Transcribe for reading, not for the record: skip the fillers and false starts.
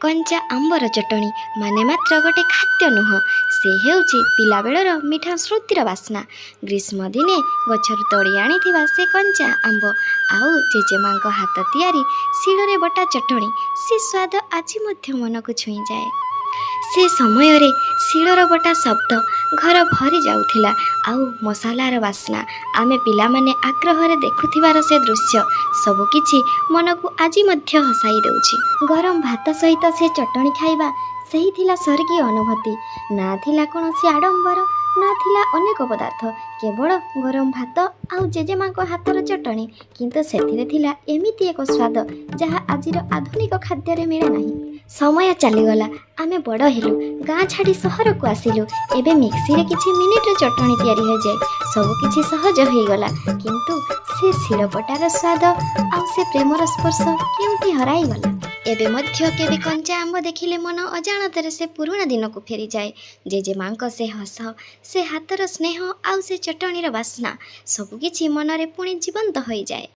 କଞ୍ଚା ଆମ୍ବର ଚଟଣି ମାନେ ମାତ୍ର ଗୋଟେ ଖାଦ୍ୟ ନୁହଁ, ସେ ହେଉଛି ପିଲାବେଳର ମିଠା ସ୍ମୃତିର ବାସ୍ନା। ଗ୍ରୀଷ୍ମ ଦିନେ ଗଛରୁ ତୋଳି ଆଣିଥିବା ସେ କଞ୍ଚା ଆମ୍ବ ଆଉ ଜେଜେମାଙ୍କ ହାତ ତିଆରି ଶିଳରେ ବଟା ଚଟଣି, ସେ ସ୍ୱାଦ ଆଜି ମଧ୍ୟ ମନକୁ ଛୁଇଁଯାଏ। ସେ ସମୟରେ ଶିଳର ବଟା ଶବ୍ଦ ଘର ଭରି ଯାଉଥିଲା ଆଉ ମସଲାର ବାସ୍ନା, ଆମେ ପିଲାମାନେ ଆଗ୍ରହରେ ଦେଖୁଥିବାର ସେ ଦୃଶ୍ୟ, ସବୁକିଛି ମନକୁ ଆଜି ମଧ୍ୟ ହସାଇ ଦେଉଛି। ଗରମ ଭାତ ସହିତ ସେ ଚଟଣି ଖାଇବା, ସେହି ଥିଲା ସ୍ୱର୍ଗୀୟ ଅନୁଭୂତି। ନା ଥିଲା କୌଣସି ଆଡ଼ମ୍ବର, ନା ଥିଲା ଅନେକ ପଦାର୍ଥ, କେବଳ ଗରମ ଭାତ ଆଉ ଜେଜେମାଙ୍କ ହାତର ଚଟଣି। କିନ୍ତୁ ସେଥିରେ ଥିଲା ଏମିତି ଏକ ସ୍ୱାଦ, ଯାହା ଆଜିର ଆଧୁନିକ ଖାଦ୍ୟରେ ମିଳେ ନାହିଁ। ସମୟ ଚାଲିଗଲା, ଆମେ ବଡ଼ ହେଲୁ, ଗାଁ ଛାଡ଼ି ସହରକୁ ଆସିଲୁ। ଏବେ ମିକ୍ସିରେ କିଛି ମିନିଟରେ ଚଟଣି ତିଆରି ହୋଇଯାଏ, ସବୁକିଛି ସହଜ ହୋଇଗଲା। କିନ୍ତୁ ସେ ଶିଳବଟାର ସ୍ୱାଦ ଆଉ ସେ ପ୍ରେମର ସ୍ପର୍ଶ କେଉଁଠି ହରାଇଗଲା। ଏବେ ମଧ୍ୟ କେବେ କଞ୍ଚା ଆମ୍ବ ଦେଖିଲେ ମନ ଅଜାଣତରେ ସେ ପୁରୁଣା ଦିନକୁ ଫେରିଯାଏ। ଜେଜେମାଙ୍କ ସେ ହସ, ସେ ହାତର ସ୍ନେହ ଆଉ ସେ ଚଟଣିର ବାସ୍ନା, ସବୁକିଛି ମନରେ ପୁଣି ଜୀବନ୍ତ ହୋଇଯାଏ।